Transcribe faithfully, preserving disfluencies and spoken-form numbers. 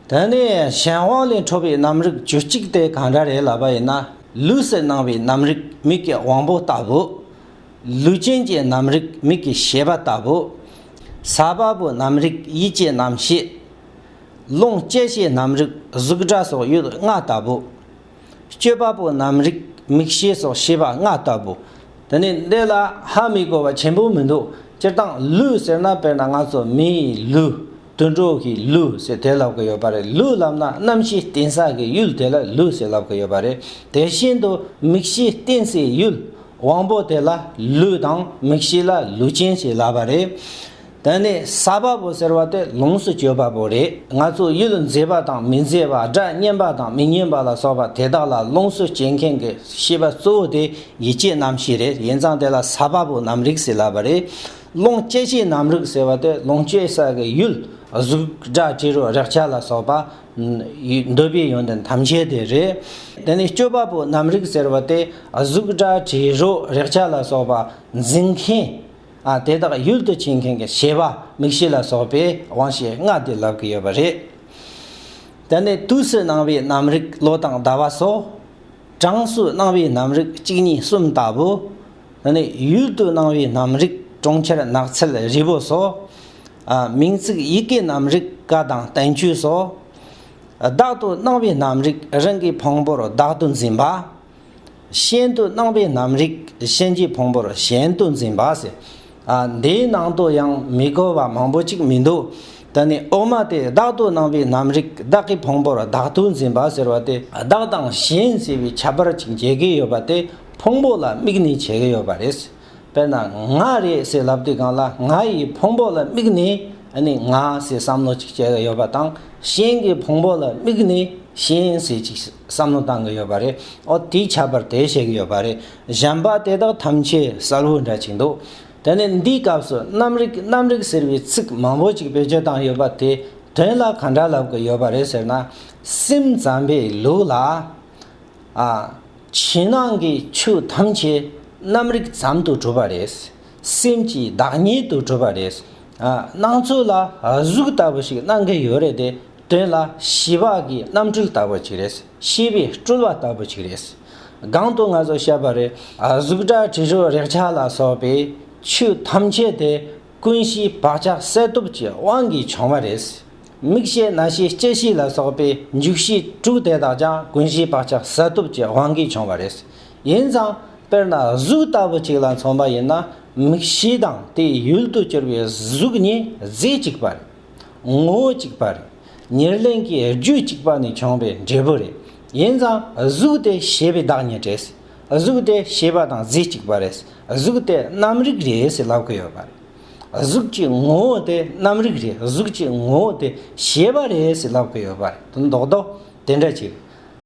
དེ་ནས་གཞན་དབང་ལས་འཕྲོ་བའི་རྣམ་རིག་བཅུ་གཅིག་དེ་གང་འདྲ་རེད་ལབ་པ་ཡིན་ན། ལུས་སུ་སྣང་བའི་རྣམ་རིག་མིག་གི་དབང་པོ་ལྟ་བུ། ལུས་ཅན་གྱི་རྣམ་རིག་མིག་གི་ཤེས་པ་ལྟ་བུ། ས་བ་བུ་རྣམ་རིག་ཡིད་ཀྱི་རྣམ་ཤེས། རླུང་སྐྱེད་བྱེད་རྣམ་རིག་གཟུགས་སྒྲ་སོགས་ཡུལ་ལྔ་ལྟ་བུ། སྤྱོད་པ་པོ་རྣམ་རིག་མིག་ཤེས་སོགས་ཤེས་པ་ལྔ་ལྟ་བུ། དེ་ནི་འདི་ལ་ཧ་མི་གོ་བ་ཆེན་པོ་མི་འདུག་སྤྱིར་བཏང་ལུས་ཟེར་ན་དཔེར་ན་ང་ཚོ་མིའི་ལུས། དུད་འགྲོ་གི་ལུས་ཟེར་དེ་ལབ་ཀྱི་ཡོད་པ་རེད། ལུས་ལབ་ན་རྣམ་ཤེས་རྟེན་ས་གི་ཡུལ་དེ་ལ་ལུས་ཟེར་ལབ་ཀྱི་ཡོད་པ་རེད། དེ་བཞིན་དུ་མིག་ཤེས་རྟེན་སའི་ཡུལ་དབང་པོ་དེ་ལ་ལུས་དང་མིག་ཤེས་ལ་ལུས་ཅན་ཞེས་ལབ་པ་རེད། དེ་ནས་ས་བ་བུ་ཟེར་བ་དེ་ལོངས་སུ་སྤྱོད་པ་པོ་རེད། ང་ཚོ་ཡུལ་མཛེས་པ་དང་མི་མཛེས་པ། སྒྲ་སྙན་པ་དང་མི་སྙན་པ་ལ་སོགས་པ་དེ་དག་ལ་ལོངས་སུ་སྤྱད་མཁན་གྱི་ཤེས་པ་གཙོ་བོ་དེ་ཡིད་ཀྱི་རྣམ་ཤེས་རེད། ཡིན་ཙང་དེ་ལ་ས་བ་བུ་རྣམ་རིག་ཟེར་ལབ་པ་རེད། རླུང་སྐྱེད་བྱེད་རྣམ་རིག་ཟེར་བ་དེ་ལོངས་སྤྱོད་ས་གི་ཡུལ་གཟུགས་སྒྲ་དྲི་རོ་རེག་བྱ་ལ་སོགས་པ་འདོད་པའི་ཡོན་ཏན་ཐམས་ཅད་དེ་རེད། དེ་ནས་སྤྱོད་པ་པོ་རྣམ་རིག་ཟེར་བ་དེ་གཟུགས་སྒྲ་དྲི་རོ་རེག་བྱ་ལ་སོགས་པ་འཛིན་མཁན། ཨ། དེ་དག་ཡུལ་དུ་བྱེད་མཁན་གྱི་ཤེས་པ་མིག་ཤེས་ལ་སོགས་པའི་དབང་ཤེས་ལྔ་དེ་ལབ་ཀྱི་ཡོད་པ་རེད། དེ་ནས་དུས་སུ་སྣང་བའི་རྣམ་རིག་ལོ་དང་ཟླ་བ་སོགས། གྲངས་སུ་སྣང་བའི་རྣམ་རིག་གཅིག་གཉིས་གསུམ་ལྟ་བུ། དེ་ནས་ཡུལ་དུ་སྣང་བའི་རྣམ་རིག་གྲོང་ཁྱེར་ནགས་ཚལ་རི་བོ་སོགས། ཨ། མིང་ཚིག་ཡི་གེའི་རྣམ་རིག་ཀ་དང་བསྟན་བཅོས་སོགས། བདག་ཏུ་སྣང་བའི་རྣམ་རིག་རང་གི་ཕུང་པོར་བདག་ཏུ་འཛིན་པ། གཞན་དུ་སྣང་བའི་རྣམ་རིག་གཞན་གྱི་ཕུང་པོར་གཞན་དུ་འཛིན་པ་ཟེར། ཨ། འདིའི་ནང་དུ་ཡང་མི་གོ་བ་མང་པོ་ཅིག་མི་འདུག་དེ་ནི་འོག་མ་དེ་བདག་ཏུ་སྣང་བའི་རྣམ་རིག་བདག་གི་ཕུང་པོར་བདག་ཏུ་འཛིན་པ་ཟེར་བ་དེ་བདག་དང་གཞན་ཟེར་བའི་ཁྱད་པར་ཅིག་འབྱེད་ཀྱི་ཡོད་པ་དེ་ཕུང་པོ་ལ་དམིགས་ནས་བྱེད་ཀྱི་ཡོད་པ་རེད། དཔེར་ན་ང་རེད་ཟེར་ལབ་དུས་སྒང་ལ་ང་ཡི་ཕུང་པོ་ལ་དམིགས་ནས་ཨ་ནི་ང་ཟེར་བསམ་བློ་ཅིག་སྐྱེ་གི་ཡོད་པ་དང་། གཞན་གྱི་ཕུང་པོ་ལ་དམིགས་ནས་གཞན་ཟེར་ཅིག་བསམ་བློ་བཏང་གི་ཡོད་པ་རེད། ཨོ། དེའི་ཁྱད་པར་དེ་བཤད་ཀྱི་ཡོད་པ་རེད། གཞན་པ་དེ་དག་ཐམས་ཅད་གསལ་བོ་འདྲ་ཅིག་འདུག་དེ་ནས་འདིའི་སྐབས་སུ་རྣམ་རིག་རྣམ་རིག་ཟེར་བའི་ཚིག་མང་པོ་ཅིག་བེད་སྤྱོད་བཏང་ཡོད་པ་དེ་དོན་ལ་ག་འདྲ་ལབ་ཀྱི་ཡོད་པ་རེད་ཟེར་ན། སེམས་ཙམ་པའི་ལུགས་ལ། ཨ། ཕྱི་ནང་གི་ཆོས་ཐམས་ཅད་རྣམ་རིག་ཙམ་དུ་གྲུབ་པ་རེད། སེམས་ཀྱི་བདག་ཉིད་དུ་གྲུབ་པ་རེད། ཨ། སྣང་ཚུལ་ལ་གཟུགས་ལྟ་བུ་ཞིག་སྣང་གི་ཡོད་རེད་དེ། དོན་ལ་ཤེས་པ་གི་རྣམ་སྤྲུལ་ལྟ་བུ་ཅིག་རེད། ཤེས་པའི་སྤྲུལ་བ་ལྟ་བུ་ཅིག་རེད། གོང་དུ་ང་ཚོ་བཤད་པ་རེད། ཨ། གཟུགས་སྒྲ་དྲི་རོ་རེག་བྱ་ལ་སོགས་པའི་ཆོས་ཐམས་ཅད་དེ་ཀུན་གཞི་བག་ཆགས་གསལ་སྟོབས་ཀྱི་དབང་གིས་བྱུང་བ་རེད། མིག་ཤེས་རྣ་ཤེས་ལྕེ་ཤེས་ལ་སོགས་པའི་འཇུག་ཤེས་དྲུག་དེ་དག་ཀྱང་ཀུན་གཞི་བག་ཆགས་གསལ་སྟོབས་ཀྱི་དབང་གིས་བྱུང་བ་རེད། ཡིན་ཙང་དཔེར་ན་གཟུགས་ལྟ་བུ་ཅིག་ལ་མཚོན་པ་ཡིན་ན། མིག་ཤེས་དང་དེའི་ཡུལ་དུ་གྱུར་པའི་གཟུགས་གཉིས་རྫས་གཅིག་པ་རེད། ངོ་བོ་གཅིག་པ་རེད། ཉེར་ལེན་གྱི་རྒྱུ་གཅིག་པ་ནས་བྱུང་བའི་འབྲས་བུ་རེད། ཡིན་ཙང་གཟུགས་དེ་ཤེས་པའི་བདག་ཉིད་རེད། གཟུགས་དེ་ཤེས་པ་དང་རྫས་གཅིག་པ་རེད། གཟུགས་དེ་རྣམ་རིག་རེད་ཟེར་ལབ་ཀྱི་ཡོད་པ་རེད། གཟུགས་ཀྱི་ངོ་བོ་དེ་རྣམ་རིག་རེད། གཟུགས་ཀྱི་ངོ་བོ་དེ་ཤེས་པ་རེད་ཟེར་ལབ་ཀྱི་ཡོད་པ་རེད། དོན་རྡོག་རྡོག་དེ་འདྲ་ཅིག